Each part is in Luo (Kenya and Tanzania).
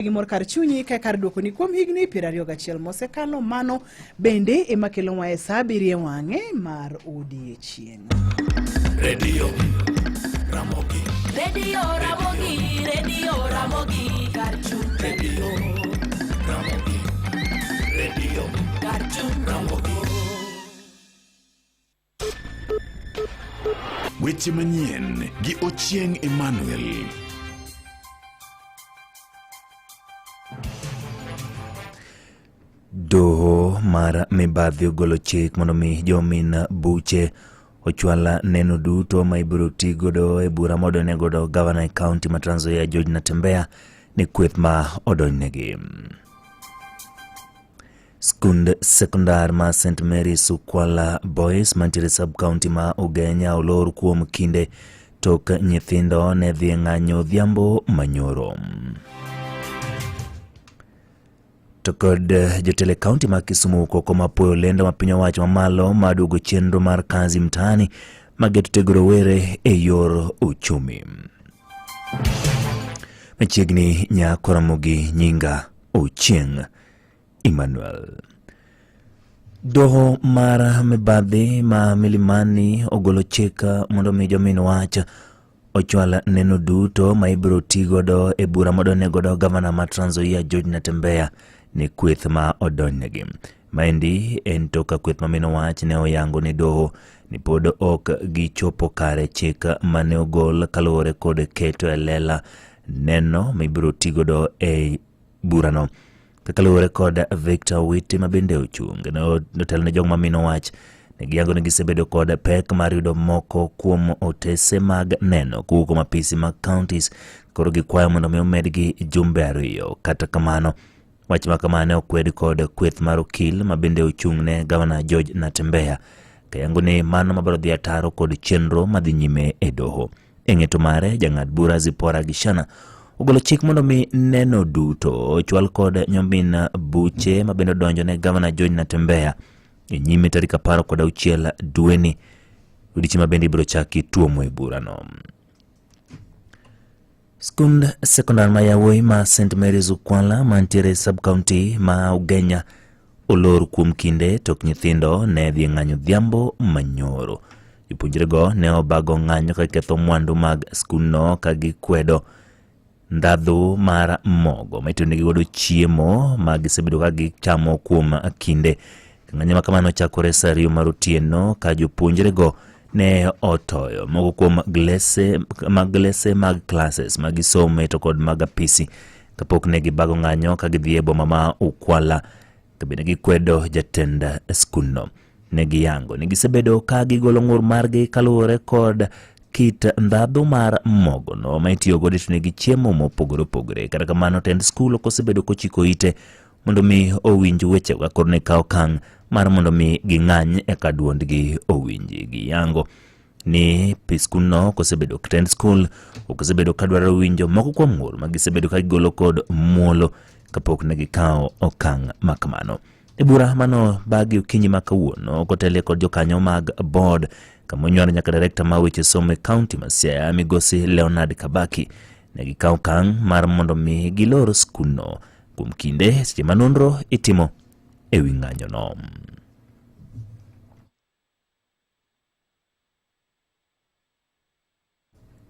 Gi mor kar chunyi ka kar dwokoni kuom higni 21 mosekalo. Mano bende ema kelonwa e sa abiriyo e wang'e mar odiechieng'. Redio Ramogi. Redio Ramogi, Redio Ramogi, kar chuny. Redio Ramogi. Redio Kar chuny. Ramogi. Weche manyien gi Ochieng Emmanuel. Doho mar mibadhi ogolo chik mondo mi jomin buche ochwal neno duto ma ibiro ti godo e bura modonjne godo gavana e kaunti ma Trans Nzoia George Natembeya ne kweth ma odonjnegi. Skund sekondar ma St Mary's Ukwala Boys mantiere sub county ma Ugenya olor kuom kinde tok nyithindo ne dhi e ng'anyo odhiambo manyoro. To kod jotelo e kaunti ma Kisumu koko mapuoyo lendo ma piny owacho mamalo ma duogo chenro mar Kazi Mtaani mageto tego rowere e yor uchumi. Machiegni nyako Ramogi Nyinga Ochieng' Emmanuel. Doho mar mibadhi ma Milimani ogolo chik mondo mi jomin wach ochwal neno duto ma ibiro ti godo e bura modonjne godo gavana ma Trans Nzoia George Natembeya ne kweth ma odonjnegi. Maendi en tok ka kweth ma mino wach ne oyango ne doho ni pod ok gichopo kare chik mane ogol kaluwore kod keto e lela neno ma ibiro ti godo e burano. Kaka luwore kod Victor Owiti ma bende ochung' ne otelo ne jogo ma mino wach, ne giyango ni gisebedo kod pek mar yudo moko kuom otese mag neno kowuok kuom apisi mag counties, koro gikwayo mondo mi omedgi jumbe 2. Kata kamano, wach ma kama ne okwed kod kweth mar okil ma bende ochung' ne gavana George Natembeya, kayango ni mano mabiro dhi ataro kod chenro madhi nyime e doho. E ng'eto mare, jang'ad bura Zipporah Gishana ogolo chik mondo mi neno duto ochwal kod nyomin buche ma bende odonjo ne gavana George Natembeya e nyime tarik 16 dweni, odiechieng' ma bende ibiro chaki tuomo e burano. Skund sekondar ma yawuoyi ma St Mary's Ukwala mantiere e sub county ma Ugenya olor kuom kinde tok nyithindo ne dhi e ng'anyo odhiambo manyoro. Jopuonjrego ne obago ng'anyo ka giketho mwandu mag skundno ka gikwedo ndhadhu mar mogo ma itiyo godo chiemo ma gisebedo ka gichamo kuom kinde. Ng'anyo ma kamano chakore sa 2 mar otieno ka jopuonjrego ne otoyo moko kuom glese mag glese mag classes ma gisome to kod mag apisi kapok ne gibago ng'anyo ka gidhi e boma ma Ukwala to bende gikwedo jatend skundno. Ne giyango ni gisebedo ka gigolo ng'ur margi kaluwore kod kit ndhadhu mar mogono ma itiyo godo e tonegi chiemo mopogore opogore. Kata kamano, tend skul ok osebedo kochiko ite mondo mi owinj wechego koro ne kawo okang' mar mondo mi ging'any eka duondgi owinji. Giyango ni pi skundno ok osebedo tend skul ok osebedo ka dwaro winjo moko kuom ng'ur ma gisebedo ka gigolo kod muolo kapok ne gikawo okang' ma kamano. E bura mano bagi okinyi ma kawuono kotelie kod jokanyo mag board kama onywando nyaka direkta ma weche somo e kaunti ma Siaya migosi Leonard Kabaki ne gikawo okang' mar mondo mi gilor skundno kuom kinde seche ma nonro itimo e wi ng'anyono.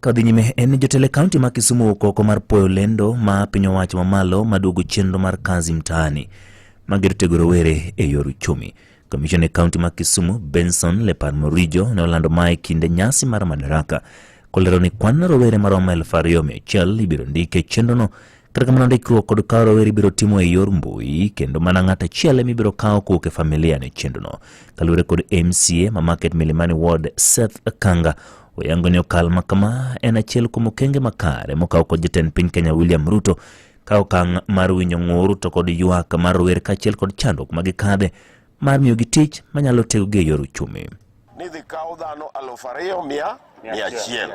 Kadhi nyime en ni jotelo e kaunti ma Kisumu owuok oko mar puoyo lendo ma piny owacho mamalo maduogo chenro mar Kazi Mtaani magero tego rowere e yor uchumi. Komishona e kaunti ma Kisumu Benson Lepar Morijo ne olando mae kinde nyasi mar Madaraka kolero ni kwan rowere maromo 2100 ibiro ndiki e chenrono. Kata kamano, ndikruok kod kawo rowere ibiro timo e yor mbui kendo mana ng'ato achiel ema ibiro kawo kowuok e familia ne chenrono. Kaluwore kod MCA ma Market Milimani Ward Seth Kanga oyango ni okal ma kama en achiel kuom okenge makare mokaw kod jatend piny Kenya William Ruto ka okang' mar winjo ng'ur to kod ywak mar rowere kaachiel kod chandruok ma gikadhe mar miyogi tich manyalo tegogi e yor uchumi. Ni dhi kaw dhano 2100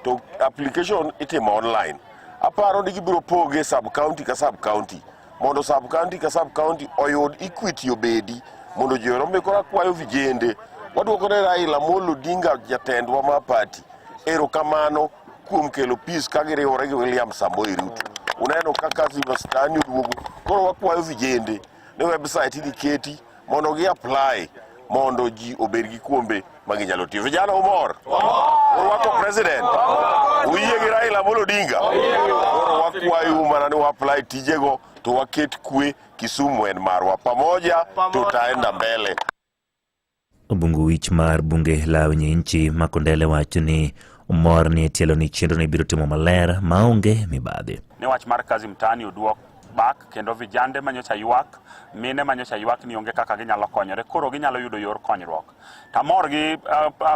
to application itimo online. Aparo ni gibiro poge sub county ka sub county mondo sub county ka sub county oyud equity obedi mondo ji orom. Koro akwayo vijende waduoko ne Raila Amolo Odinga jatendwa mar party erokamano kuom kelo peace ka giriwore gi William Samoei Ruto. Uneno ka kazi mastani oduogo. Koro wakwayo vijende ni website idhi keti mondo gi apply mondo ji obed gi kuombe ma ginyalo tiyo. Vijana umor? Urwako president? Uyie gi Raila Amolo Odinga? Koro wakwayu mana ni wa apply tijego to waket kwe Kisumu en marwa. Pamoja tutaenda mbele. Obungu wich mar bunge la Wananchi Makondele wacho ni omor ni tielo ni chenro ni biro timo maler maonge mibadhi. Ni wach mar kazi mtaani oduok back kendo vijande manyocha ywak, mine manyocha ywak ni onge kaka ginyalo konyore, koro ginyalo yudo yor konyruok. Tamor gi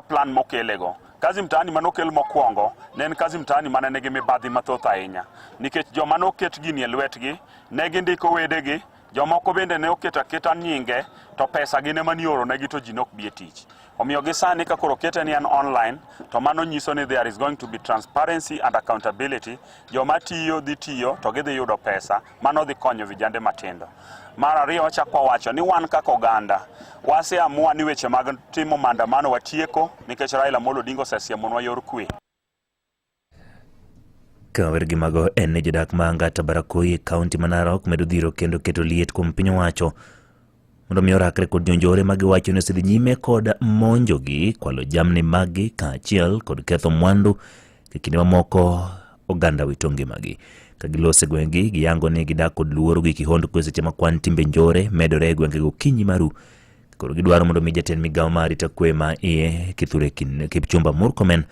plan mokelego. Kazi mtaani manokel mokwongo ne en kazi mtaani mane nigi mibadhi mathoth ahinya, nikech joma noket gini e lwetgi ne gindiko wedegi, jomoko bende ne oketo aketa nyinge to pesa gin ema nioro negi to ji nok bi e tich. Omiyo gi sani ka koro kete ni en online to mano nyiso ni there is going to be transparency and accountability. Joma tiyo dhi tiyo to gidhi yudo pesa, mano dhi konyo vijande matindo. Mar ariyo wachako wawacho ni wan kaka oganda waseamua ni weche mag timo maandamano watieko nikech Raila Amolo Odinga osesiemonwa yor kwe. Ka wer gi mago en ni jodak ma Angata Barakoi e kaunti ma Narok medo dhiro kendo keto liet kuom piny owacho mondo mi orakre kod jonjore ma giwacho ni osedhi nyime kod monjogi, kwalo jamni maggi kaachiel kod ketho mwandu e kinde mamoko oganda wito ngimagi. Ka giloso e gwengegi, giyango ni gidak kod luoro gi kihondko e seche ma kwan timbe njore medore e gwengego okinyi maru. Koro gidwaro mondo mi jatend migawo mar arita kwe ma iye Kithure Kipchumba Murkomen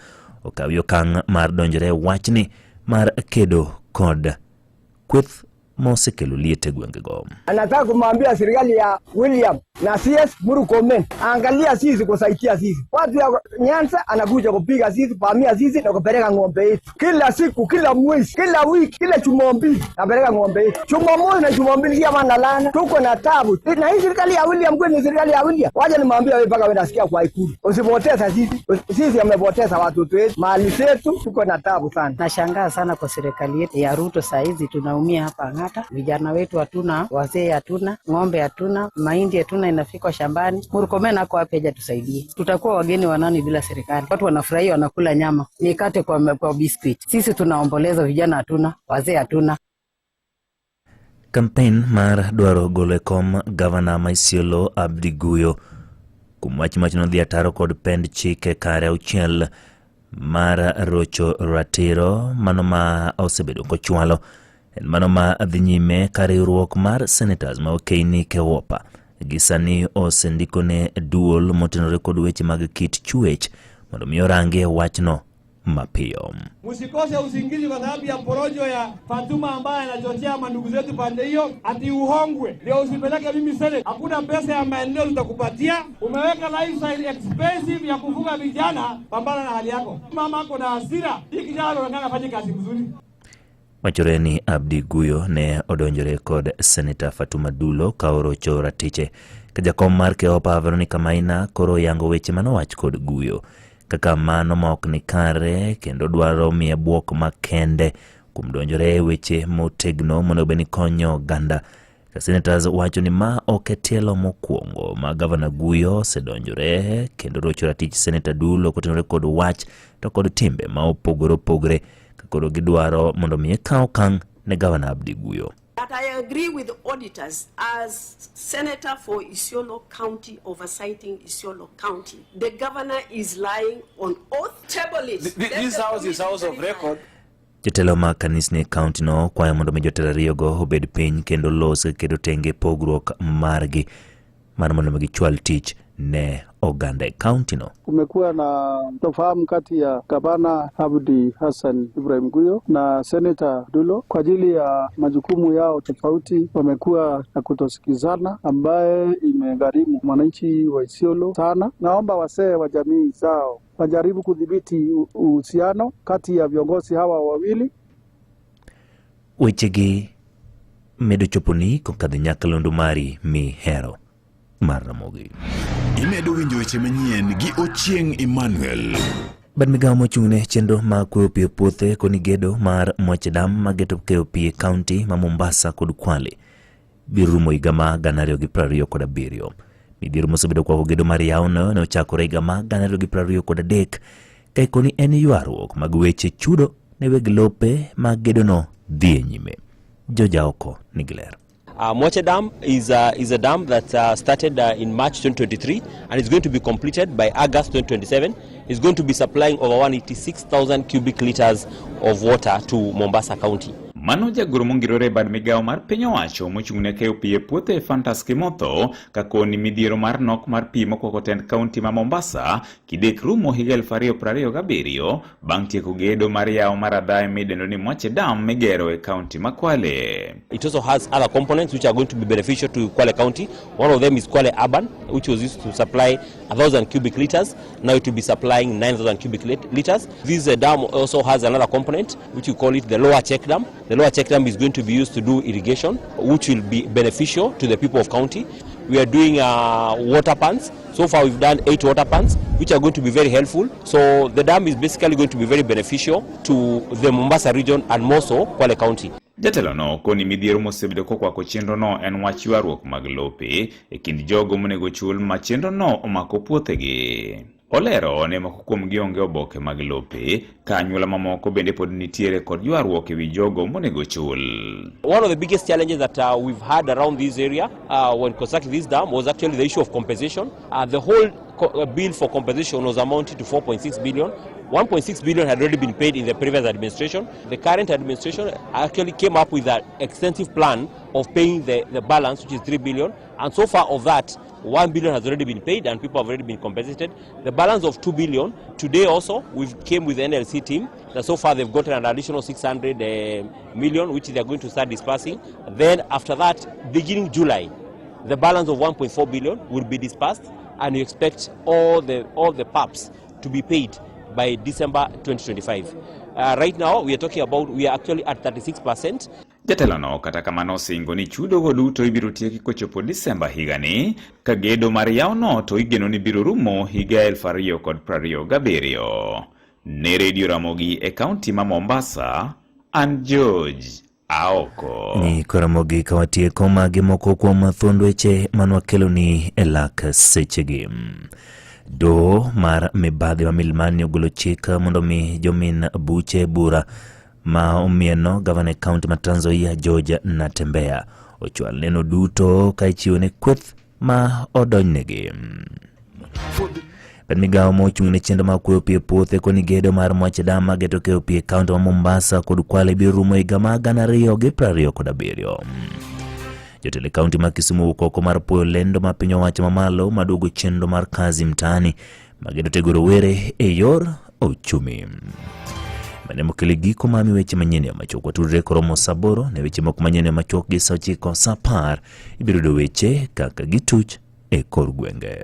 okawi okang' mar donjore e wachni mar kedo kod kweth mosekelo liet e gwengego. Anataka kumwambia serikali ya William na CS Murkomen, angalia sisi kusaidia sisi. Watu ya Nyanza anakuja kupiga sisi, pamia sisi na kupeleka ng'ombe yetu kila siku, kila mwezi, kila wiki, kila Jumapili napeleka ng'ombe yetu Jumamosi na Jumapili, kia maana lana tuko na tabu na hii serikali ya William kweli ni serikali ya William. Wacha nimwambie wewe mpaka wewe nasikia kwa Ikulu, usipoteza sisi, sisi amepoteza watoto wetu, mali zetu, tuko na tabu sana. Nashangaa sana kwa serikali yetu ya Ruto, saa hizi tunaumia hapa Ang'ata, vijana wetu hatuna, wazee hatuna, ng'ombe hatuna, mahindi hatuna, inafika shambani. Murkomen ako wapi aje tusaidie? Tutakuwa wageni wa nani bila serikali? Watu wanafurahia wanakula nyama, mikate kwa biscuit. Sisi tunaomboleza, vijana hatuna, wazee hatuna. Kampen mar dwaro golo e kom gavana ma Isiolo Abdi Guyo kuom wach mach nodhi ataro kod pend chike kare auchiel mar rocho ratiro mano ma osebedo kochwalo en mano ma dhi nyime ka riwruok mar senators ma okeini Kewopa gi sani osendikone duol motenore kod weche mag kit chuech mondo mi orangie wachno mapiyo. Msikose usingizi kwa sababu ya porojo ya Fatuma ambaye anachochea mandugu zetu pande hiyo ati uhongwe ndio usipeleke mimi Senate. Hakuna pesa ya maendeleo tutakupatia. Umeweka lifestyle expensive ya kufuga vijana, pambana na hali yako. Mama ako na hasira, hii kijana anaonekana afanye kazi mzuri. Wachore ni Abdi Guyo ne odonjore kod Seneta Fatuma Dulo ka orocho ratiche ka jakom mar Keopa Veronica Maina koro yango weche manowach kod Guyo kaka mano ma ok ni kare kendo dwaro miye bwok makende kuom donjore e weche motegno monego bed ni konyo oganda. Ka senators wacho ni ma ok e tielo mokwongo ma gavana Guyo osedonjore kendo rocho ratich Seneta Dulo kotenore kod wach to kod timbe ma opogore opogore ka koro gidwaro mondo mi okaw okang' ne gavana Abdi Guyo. That I agree with auditors as senator for Isiolo County oversighting Isiolo County. The governor is lying on oath. Table it. This house is house of record. Jotelo mag kanisni e kaunti no kwayo mondo mi jotelo ariyogo obed piny kendo los keto tenge pogruok margi mar mondo mi gichwal tich ne oganda e kaunti no. Kumekuwa na tofahamu kati ya gavana Abdi Hassan Ibrahim Guyo na seneta Dulo kwa ajili ya majukumu yao tofauti. Wamekuwa na kutosikizana ambaye imegharimu mwananchi wa Isiolo sana. Naomba wasee wa jamii zao wajaribu kudhibiti uhusiano kati ya viongozi hawa wawili. Wechegi medo choponi kokadho nyakalondo mari mihero mar Ramogi. Imedo winjo weche manyien gi Ochieng Emmanuel. Bad migawo mochung'ne chenro mag kweyo pi e puothe koni gedo mar mwache dam mageto keyo pi e kaunti ma Mombasa kod Kwale biro rumo higa ma 2027. Midhiero mosebedo kwako gedo mar yawono ne ochakore higa ma 2023 ka ikoni en ywaruok mag weche chudo ne weg lope mag gedono dhi e nyime. Jojaoko nigi ler. Mwache Dam is a dam that started in March 2023 and is going to be completed by August 2027. It's going to be supplying over 186,000 cubic liters of water to Mombasa County. Mano jagoro mongirore e bad migawo mar piny owacho mochung' ne keyo pi e puothe Ephantus Kimotho ka koni midhiero mar nok mar pi mokwako tend kaunti ma Mombasa kidek rumo higa 2027 bang' tieko gedo mar yawo mar adhaye midendo ni Mwache Dam migero e kaunti ma Kwale. It also has other components which are going to be beneficial to Kwale County. One of them is Kwale Urban, which was used to supply 1,000 cubic liters. Now it will be supplying 9,000 cubic liters. This dam also has another component, which we call it the Lower Check Dam. The Lower Check Dam is going to be used to do irrigation, which will be beneficial to the people of county. We are doing water pans. So far we've done 8 water pans, which are going to be very helpful. So the dam is basically going to be very beneficial to the Mombasa region and more so Kwale County. Jatelono koni midhiero mosebedo kokwako chenrono en wach ywaruok mag lope e kind jogo monego chul ma chenrono omako puothegi. Olero ni moko kuomgi onge oboke mag lope ka anyuola mamoko bende pod nitiere kod ywaruok ewi jogo monego chul. One of the biggest challenges that we've had around this area when constructing this dam was actually the issue of compensation. The whole bill for compensation was amounted to 4.6 billion. 1.6 billion had already been paid in the previous administration. The current administration actually came up with an extensive plan of paying the balance, which is 3 billion. And so far of that, 1 billion has already been paid and people have already been compensated. The balance of 2 billion, today also, we've came with the NLC team. That so far they've gotten an additional 600 million, which they are going to start dispersing. Then after that, beginning July, the balance of 1.4 billion will be dispersed, and we expect all the PAPs to be paid by December 2025. Right now, we are talking about, we are actually at 36%. Jatelono kata kamano osingo ni chudogo duto ibiro tieki kochopo Disemba higani, ka gedo mar yawono to igeno ni biro rumo higa 2027. Ne Radio Ramogi e kaunti ma Mombasa, an George Aoko. Ni Ramogi ka watieko magi moko kuom thuond weche manwakeloni e lak sechegi. Doho mar mibadhi ma Milimani ogolo chik mondo mi jomin buche bura ma omieno gavana e kaunti ma Trans Nzoia George Natembeya ochwal neno duto ka ichiwo ne kweth ma odonjnegi. Bed migawo mochung' ne chenro mar kweyo pi e puothe koni gedo mar Mwache Dam mageto keyo pi e kaunti ma Mombasa kod Kwale biro rumo higa mar 2027. Jotelo e kaunti ma Kisumu owuok oko mar puoyo lendo ma piny owacho mamalo maduogo chenro mar kazi mtaani mageto tego rowere e yor uchumi. Mane mokelo giko mar weche manyien e machuok watudre koromo saa 8 ne weche moko manyien e machuok gi saa 9 saa 10 ibiro yudo weche kaka gituch e kor gwenge.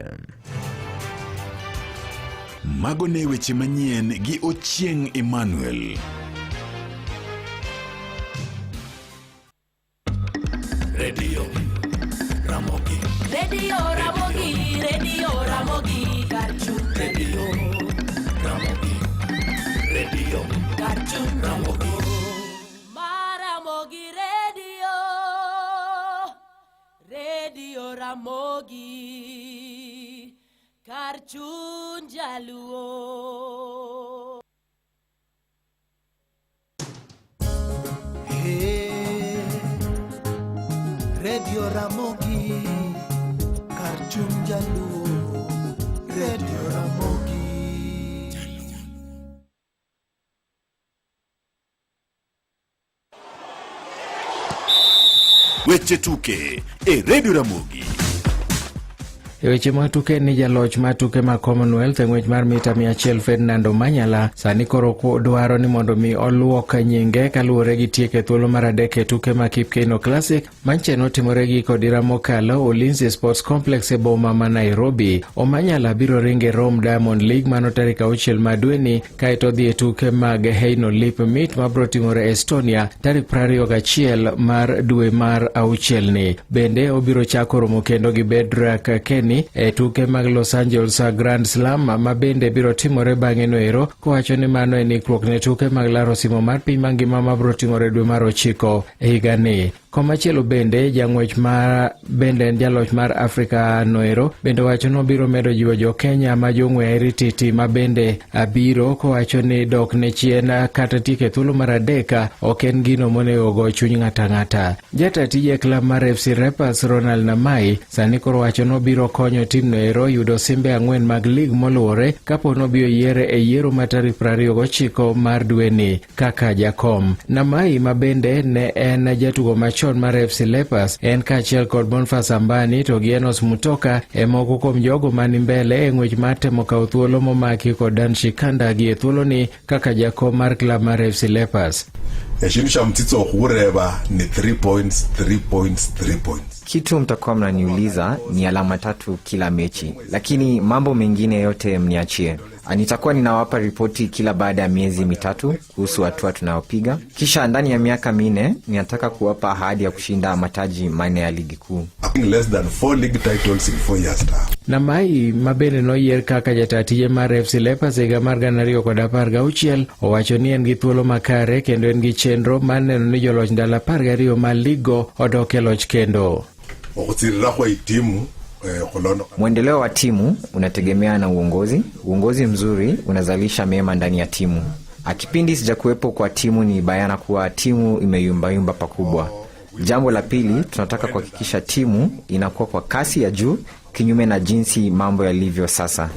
Mago ne weche manyien gi Ochieng Emmanuel. Radio Ramogi. Radio Ramogi, Radio Ramogi, Karchu. Radio Ramogi. Radio Karchu Ramogi. Maramogi Radio. Radio Ramogi. Karchun Jaluo. Hey, Radio Ramogi, Karchun Jaluo, Radio Ramogi. Weche tuke e Radio Ramogi. E weche mag tuke ni jaloch mar tuke mag Commonwealth e ng'wech mar mita 100 Ferdinand Omanyala sani koro dwaro ni mondo mi oluok nyinge kaluwore gi tieko e thuolo mar 3 e tuke mag Kip Keino Classic manche notimore gi kodira mokalo Ulinzi Sports Complex e boma ma Nairobi. Omanyala biro ringo e Rome Diamond League mano tarik 6 mar dweni kaeto odhi e tuke mag Heino Leap Meet mabiro timore Estonia tarik 21 mar dwe mar 6 ni. Bende obiro chako romo kendo gi Bedrak Kenny e tuke mag Los Angeles Grand Slam ma bende biro timore bang'e noero, kowacho ni mano en ikruok ne tuke mag laro simo mar piny mangima mabiro timore dwe mar 9 e higani. Komachielo bende jang'wech ma bende en jaloch mar Afrika noero bende wacho ni obiro medo jiwo jo Kenya ma jong'we airititi ma bende abiro kowacho ni dok ne chien kata tieko e thuolo mar adek ok en gino monego go chuny ng'ato ang'ata. Jata tije klab mar FC Leopards Ronald Namai sani koro wacho ni obiro konyo timno ero yudo simbe ang'wen mag lig moluwore kapo ni obiyo yiere e yiero ma tarik 29 mar dweni kaka jakom. Namai ma bende ne en jatugo machon mar FC Leopards en kaachiel kod Boniface Ambani to gi Enos Mutoka e moko kuom jogo mani mbele e ng'wech mar temo kawo thuolo momaki kod Dan Shikanda gi e thuoloni kaka jakom mar klab mar FC Leopards. Eshindu sha mtsitsa okhureba ni 3 points 3 points 3 points. Kitu mtakuwa mnaniuliza ni alama tatu kila mechi, lakini mambo mengine yote mniachie. Nitakuwa ninawapa ripoti kila baada ya miezi mitatu kuhusu hatua tunayopiga. Kisha ndani ya miaka 4 ninataka kuwapa ahadi ya kushinda mataji 4 ya ligi kuu. Less than 4 league titles in 4 years time. Namai ma bende noyier kaka jata tije mar FC Leopards higa mar 2016 owacho ni en gi thuolo makare kendo en gi chenro mar neno ni joloch ndalo 12 mar ligo odok e loch kendo. Okutsirira kwa timu Mwendeleo wa timu unategemea na uongozi. Uongozi mzuri unazalisha mema ndani ya timu. Kipindi sijakuwepo kwa timu ni bayana kuwa timu imeyumbayumba pakubwa. Jambo la pili, tunataka kuhakikisha timu inakuwa kwa kasi ya juu kinyume na jinsi mambo yalivyo sasa.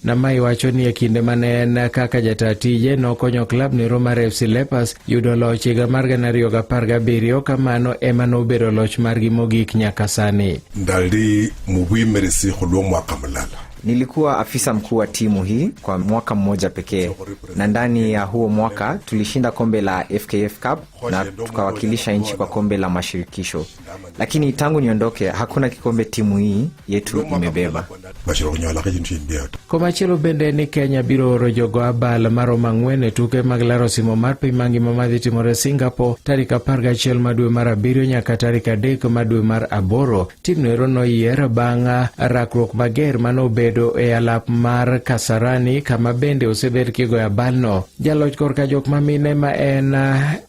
Namai wacho ni e kinde mane en kaka jata tije nokonyo klab nero mar FC Leopards yudo loch higa mar 2017 kamano ema nobedo loch margi mogik nyaka sani. Ndali mubwimeresi khulwa mwaka mulala. Nilikuwa afisa mkuu wa timu hii kwa mwaka mmoja pekee, na ndani ya huo mwaka tulishinda kombe la FKF Cup na tukawakilisha nchi kwa kombe la mashirikisho. Lakini tangu niondoke hakuna kikombe timu hii yetu imebeba. Komachielo bende ni Kenya biro oro jogo abal maromo 4 e tuke mag laro simo mar piny mangima madhi timore Singapore tarik 11 mar dwe mar 7 nyaka tarik 3 mar dwe mar 8. Timno ero noyier bang' rakruok mager manobedo e alap mar Kasarani kama bende osebed kigoyo abalno. Jaloch korka jok mamine ma en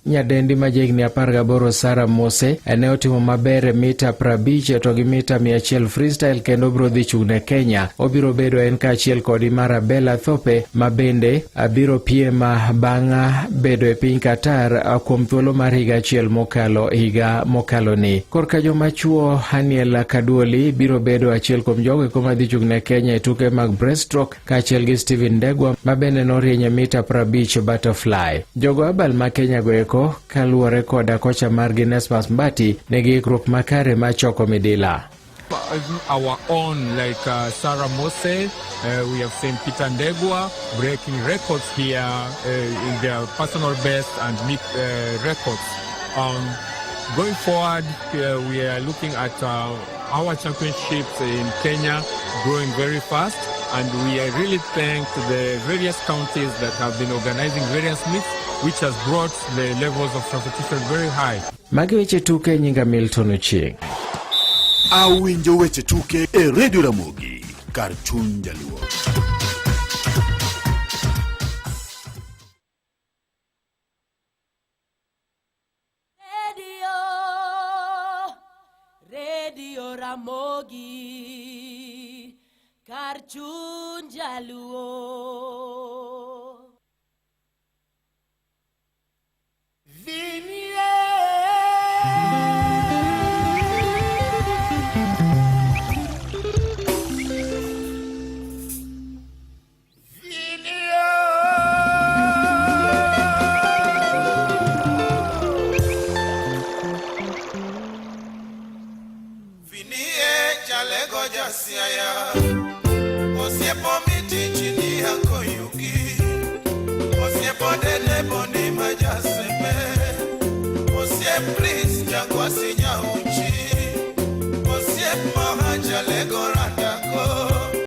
nyadendi ma jahigni 18 Sarah Mose ne otimo maber e mita 50 to gi mita 100 freestyle kendo biro dhi chung' ne Kenya. Obiro bedo en kaachiel kod Imara Bella Thope ma bende biro piem bang' bedo e piny Qatar kuom thuolo mar higa achiel mokalo higa mokalo ni. Korka joma chuo Haniel Kaduoli biro bedo achiel kuom jogo eko madhi chung' ne Kenya e tuke mag breaststroke kaachiel gi Steven Ndegwa ma bende norieny e mita 50 butterfly. Jogo abal ma Kenya go eko kaluwore koda kocha margi Nespas Mbati nigi ikruok makare mar choko midila. Our own, like Sarah Mose, we have seen Peter Ndegwa breaking records here in their personal best and meet records. Going forward, we are looking at our championships in Kenya growing very fast, and we are really thank the various counties that have been organizing various meets, which has brought the levels of competition very high. Magi weche tuke, nyinga Milton Ochieng. Awinjo weche tuke e Radio Ramogi kar chuny Jaluo. Radio Ramogi kar chuny Jaluo. Please, Jaguar,